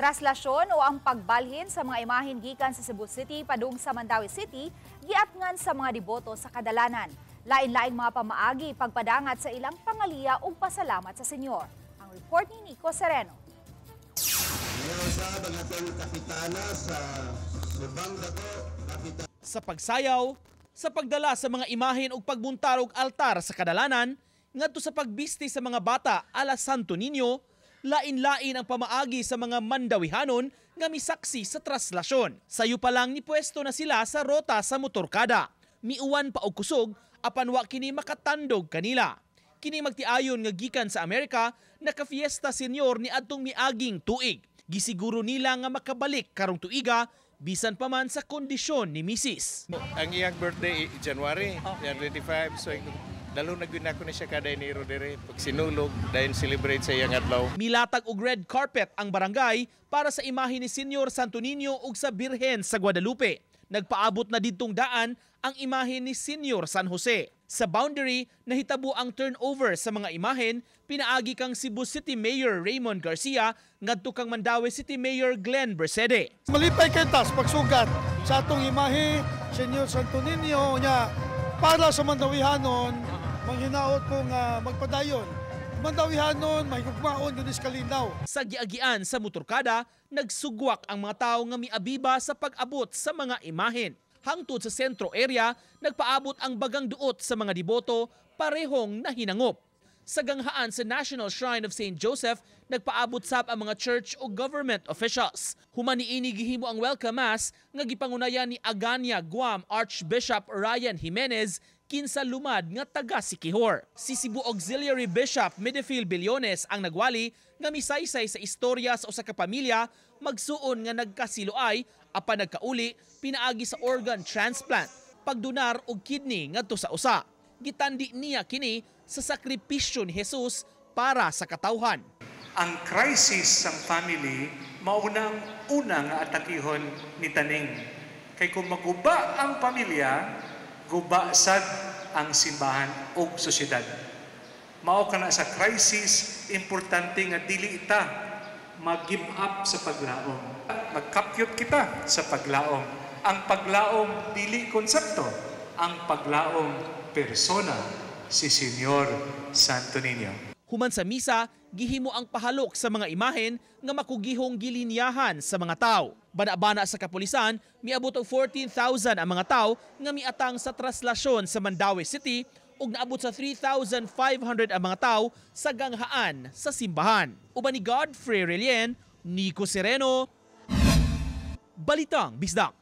Traslasyon o ang pagbalhin sa mga imahen gikan sa Cebu City padung sa Mandaue City giatngan sa mga deboto sa kadalanan. Lain-laing mga pamaagi pagpadangat sa ilang pangaliya ug pasalamat sa Senyor. Ang report ni Nico Sereno. Usab ang atong kapitana sa Subang Dato, Kapitan Sa pagsayaw, sa pagdala sa mga imahen ug pagmuntar og altar sa kadalanan, ngadto sa pagbisti sa mga bata ala Santo Niño, lain-lain ang pamaagi sa mga Mandawihanon nga misaksi sa traslasyon. Sayo pa lang ni pwesto na sila sa rota sa motorkada. Miuwan pa og kusog apan wa kini makatandog kanila. Kini magtiayon nga gikan sa Amerika nakafiesta senyor ni adtong miaging tuig. Gisiguro nila nga makabalik karong tuiga bisan pa man sa kondisyon ni Mrs. Ang iyang birthday January, 25, so dalo na gyud nako ni siya kada Enero dire pag Sinulog dayon celebrate sa iyang adlaw. Milatag og red carpet ang barangay para sa imahe ni Senyor Santo Niño ug sa Birhen sa Guadalupe. Nagpaabot na didtong daan ang imahe ni Senyor San Jose. Sa boundary, nahitabo ang turnover sa mga imahen pinaagi kang Cebu City Mayor Raymond Garcia ngadto kang Mandaue City Mayor Glenn Bercede. Malipay kay tas pagsugat sa atong imahe, Senyor Santo Niño nya para sa Mandawihanon, manghinaot ko nga magpadayon. Mandawihanon, mahigugmaon yun is kalinaw. Sa giagian sa motorkada, nagsugwak ang mga tao nga miabiba sa pag-abot sa mga imahen. Hangtod sa sentro area, nagpaabot ang bagang duot sa mga deboto parehong nahinangop. Sa ganghaan sa National Shrine of St. Joseph, nagpaabot sab ang mga church o government officials. Human niini gihimo ang welcome mass nga gipangunayan ni Agana Guam Archbishop Ryan Jimenez kinsa lumad nga taga Siquijor. Si Cebu Auxiliary Bishop Midefil Billones ang nagwali nga misaysay sa istorya sa usa ka pamilya magsuon nga nagkasiluay apan nagkauli pinaagi sa organ transplant, pagdonar og kidney ngadto sa usa. Gitandi niya kini sa sakripisyo ni Jesus para sa katawhan. Ang crisis sang family maunang una nga atakihon ni taning. Kay kung maguba ang pamilya, guba sad ang simbahan ug sosyedad. Mao kana sa crisis, importante nga dili ta mag-give up sa paglaom. Magkapyot kita sa paglaom. Ang paglaom dili konsepto, ang paglaom persona, si Señor Santo Niño. Human sa misa, gihimo ang pahalok sa mga imahen nga makugihong gilinyahan sa mga tao. Bana-bana sa kapulisan, miabot og 14,000 ang mga tao nga miatang sa traslasyon sa Mandaue City ug naabot sa 3,500 ang mga tao sa ganghaan sa simbahan. Uban ni Godfrey Relien, Nico Sereno, Balitang Bisdak.